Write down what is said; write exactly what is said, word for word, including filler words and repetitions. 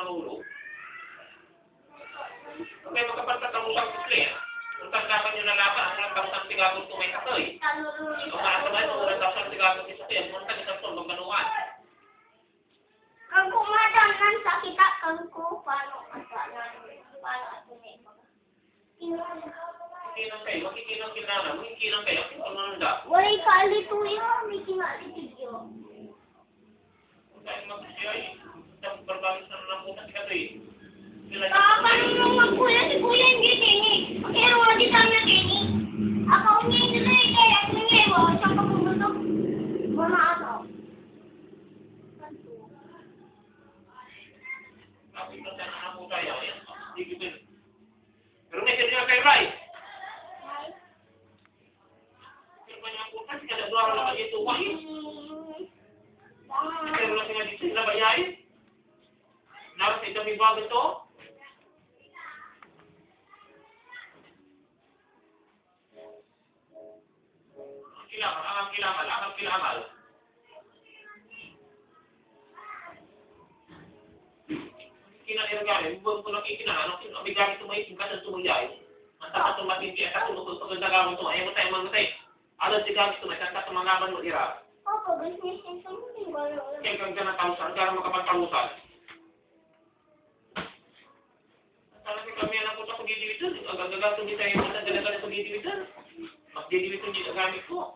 Ulo. May makapagtatangusang putli. Kung tanda ka nyo na laban, ang walang tangusang sigabog to may sakey. Kung nasa may walang tangusang sigabog to sakey, kung tanda ka nyo na laban. Kangko, madam, nansakit ak, kangko, paano, paano, paano ato na ibaga? Makikilang kayo, makikilang kilala, makikilang kayo, kung ano nanda. Walay kaalituya, may kinaalituya. Dahil magsiyay, isang barbalis na lang po na si Katoy. Sila Kapanunong magkuya si Kuya Angie Kenny. Ang ero nga di tanya Kenny. Ako niya ito na ikay, ako niya iwa, sa pagkukutok. Mga ano. Ako yung tanda na po tayo, yan. Hindi ko din. Pero may kanya kay Ray. Pero may mga butas, kada dua na kanya ito, wahis. Pero lang nga dito, sila bayay. Narap sa itong ibago to. Ang kailangan, ang kailangan, ang kailangan. Kina Ergare, buwan ko nakikinaan, ang kina-, may gamit ko may tingkatan sumayay. Ang tapat ng matindi, at tapat ng pagkagagawan to, ayaw mo tayo mamatay. Alam si gamit ko may tangkat sa mga laban mo, ira. Papa, gusto niya sa isang linggo, ano, ano. Kaya kang ganang talusan, kaya makapagtalusan. Talaga kami anak ko sa pagdidiwitan. Ang gagagamit ko dito ay mas ang gagagamit ko dito. Mas didiwitan dito gamit ko.